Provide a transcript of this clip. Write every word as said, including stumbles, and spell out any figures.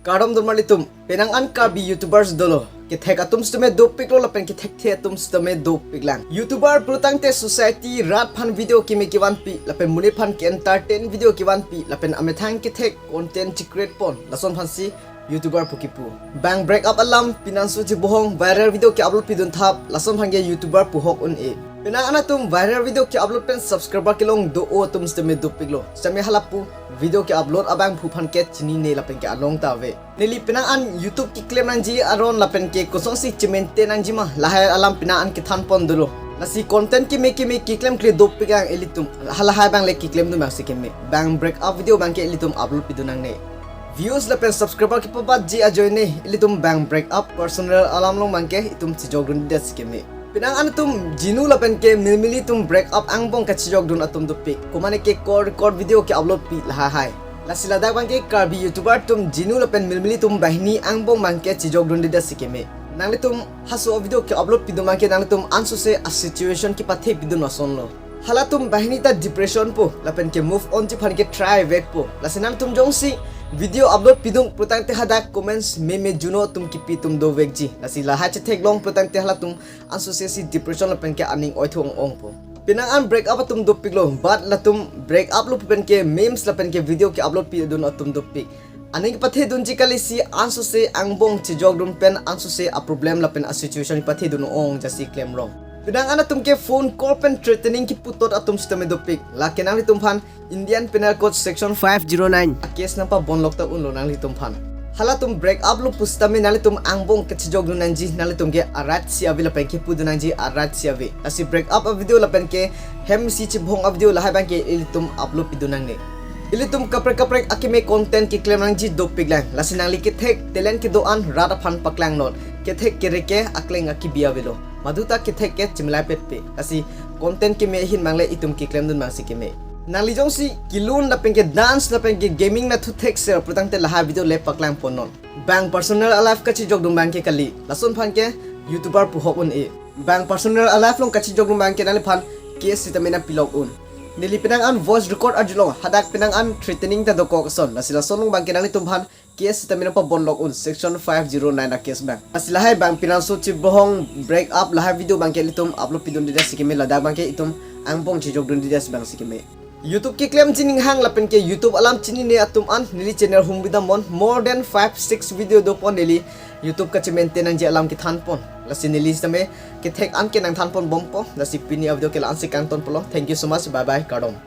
Kardom don marlitum, penang an Karbi YouTubers dolo. Kethek atum sitame dopiklo lapen kethekthe atum sitame dopiklang. YouTuber pulotangte society rat aphan video keme kevanpi, lapen monit aphan ke-entertain video kevanpi, lapen amethang kethek content chicreate pon, lason aphansi YouTuber pu kipu. Bang break up alam Pinangso Chibohong viral video ke-upload pidun thap, lason aphan ke YouTuber pu hok un-e. Penang an atum viral video ke-upload pen subscriber kelong do-o atum sitame dopiklo. Sitame hala pu video ke-upload abangphu aphan ke chinine lapen ke along ta ave. Neli penang an YouTube keklem nangji aron lapen ke kosonsi che-maintain nangji ma, lahai alam penang an kethan pon dolo. Lasi content keme keme keklemkle dopiklang ilitum. Halahai abang le keklemdun abangsi keme. Bang break up video abang ke ilitum upload pidun nangne. Views lapen subscriber kepabatji ajoine ilitum bang break up personal alam along abang ke itum chejokdun dasi keme. Penang an atum Jinu lapen ke Milmili atum break up angbong kachejokdun atum dopik. Komane ke record record video ke-upload pi lahai. Lasi ladak abang ke Karbi YouTuber atum Jinu lapen Milmili atum banghini angbong abang ke chejokdun dasi keme. Nanglitum haso video ke-upload pidun abang ke nanglitum ansose a-situation kepathe pidun asonlo. Halatum banghini ta depression po, lapen ke move onji aphan ke try vekpo. Lasi nangtum jongsi video upload pidun pulotangte hadak comments meme juno atum kipi atum dovekji. Lasi lahai chetheklong pulotangte halatum ansose si depression lapen ke aning oithu ong-ongpo. Penang an break up atum dopiklo, but latum break up lo pen ke memes lapen ke video ke-upload pidun atum dopik. Aning kepathedunji kalisi ansose angbong chejokdun pen ansose a-problem lapen a-situation pathedun ong jasi klemrong. Penang an atum ke phone call pen threatening keputot atum sitame dopik. Lake nanglitum aphan Indian Penal Code Section five zero nine a-case nangpabonlok ta unlo nanglitum aphan. Halatum break up lo pusitame nanglitum angbong kachejokdun nangji, nanglitum ke a-right si ave lapen kepudun nangji a-right si ave. Lasi break up a-video lapen ke hem isi chibhong a-video lahai abang ke ilitum upload pidun nangne. Ilitum kaprek kaprek akeme content keklem nangji dopiklang. Lasi nangli kethek talent kedo-an rat aphan paklangnon. Kethek kereke akleng akibi avelo. Maduta kethek ke chimlai petpe. Lasi content keme ahin abang le itum keklemdun abangsi keme. Nangli jongsi kelun lapen ke dance lapen ke gaming nathu thekser pulotangte lahai video le paklang ponnon. Bang personal a-life kachejokdun abang ke kali. Lason aphan ke YouTuber pu hok un-e. Bang personal a-life along kachejokdun abang ke nangliphan case sitame nangpilok un. Neli penang an voice record arjulong, hadak penang an threatening ta dokok ason. Lasi lason along abang ke nanglitum aphan case sitame nangpabonlok un, Section five zero nine a-case abang. Lasi lahai bang Pinangso Chibohong break up lahai video abang ke ilitum upload pidun dasi keme, ladak abang ke itum angbong chejokdun dasi abangsi keme. YouTube keklemji ninghang lapen ke YouTube alam chinine atum an neli channel hum bidamnon, more than five six video dopon neli YouTube kache-maintain nangji alam kethan pon. Lasi neli sitame kethek an ke nangthan pon bompo. Lasi pini a-video ke la-ansi kangton polo. Thank you so much. Bye bye. Kardom.